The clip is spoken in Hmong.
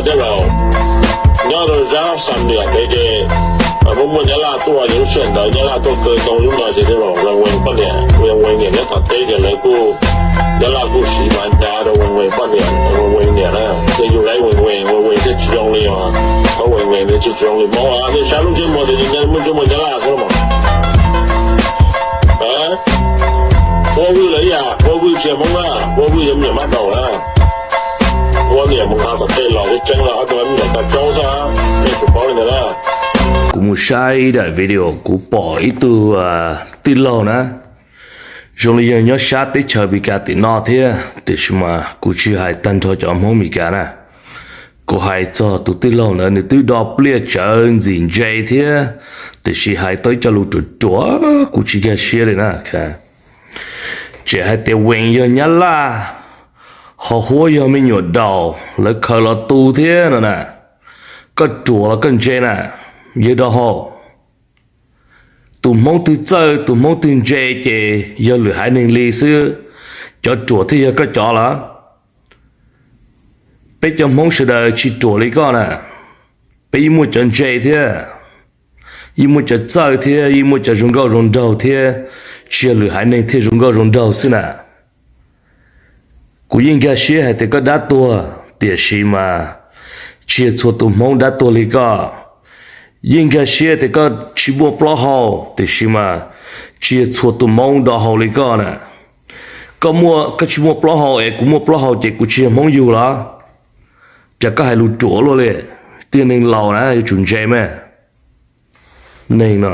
Tej zaum nyob rau Zab Xam Niam pem ces muaj muaj Nyab Laj tuaj, ces lub sij hawm ntawd Nyab Laj tuaj kaw tau lub no ces tej zaum Vees Vees poj niam, Vees Vees niam nyob tom teb ces lawv kuj, Nyab Laj kuj siv mas hnyav rau Vees Vees poj niam, Vees Vees niam na, ces yus laib Vees Vees, Vees Vees thiaj tsis zoo li os, thaum Vees Vees thiaj tsis zoo li Hmoob. Nej saib lub ntsiab muag tias muaj ntsiab muag Nyab Laj xwb mas. Huab Vwj los ib yam, Huab Vwj tsis yog Hmoob na, Huab Vwj yog me nyuam mab daum na. Huab niam mus nqa tom tej los tseeb tseeb los ob tug me nyuam tau tsaub xwb, nej tsis paub li ntawd na. Kuv mus saib ib daim video kuv pom ib tug tij laug na, zoo li yog nyob sab teb chaws Amelikas tim no thiab, tiam sis mas kuv tsis hais tag nrho cov Hmoob Amelikas na. Kuv hais txog tus tij laug ntawd nws twb do pliaj tsawv ntxim ntse thiab, tiam sis hais tau ib co lus ruam ruam kuv tsis nkag siab li na. Tseem hais tias Vees yog Nyab Laj, ho Huab yog me nyuam daum lawv khaws los tu thiab no na. Koj ruam los koj ntse na, yawg do hau. Tus Hmoob twg txawj tus Hmoob twg ntse ces yog lwm haiv neeg li xwb, cov ruam thiaj yog koj cov lawm. Peb cov Hmoob sawv daws tsis ruam li koj na, peb yeej muaj cov ntse thiab, yeej muaj cov txawj thiab, yeej muaj cov zoo nkauj zoo nraug thiab, tsis yog lwm haiv neeg thiaj zoo nkauj zoo nraug xwb na. Kuv yeej nkag siab hais tias koj dab tuag, tiam sis mas tsis yog txhua tus Hmoob dab tuag li koj. Yeej nkag siab tias koj tsis muaj plaub hau, tiam sis mas tsis yog txhua tus Hmoob do hau li koj na. Koj muaj, koj tsis muaj plaub hau es kuv muaj plaub hau ces kuv tsis yog Hmoob yug los? Cas koj hais lus ruam luaj li. Twb yog neeg laus na yuav tsum ntse mas. Neeg no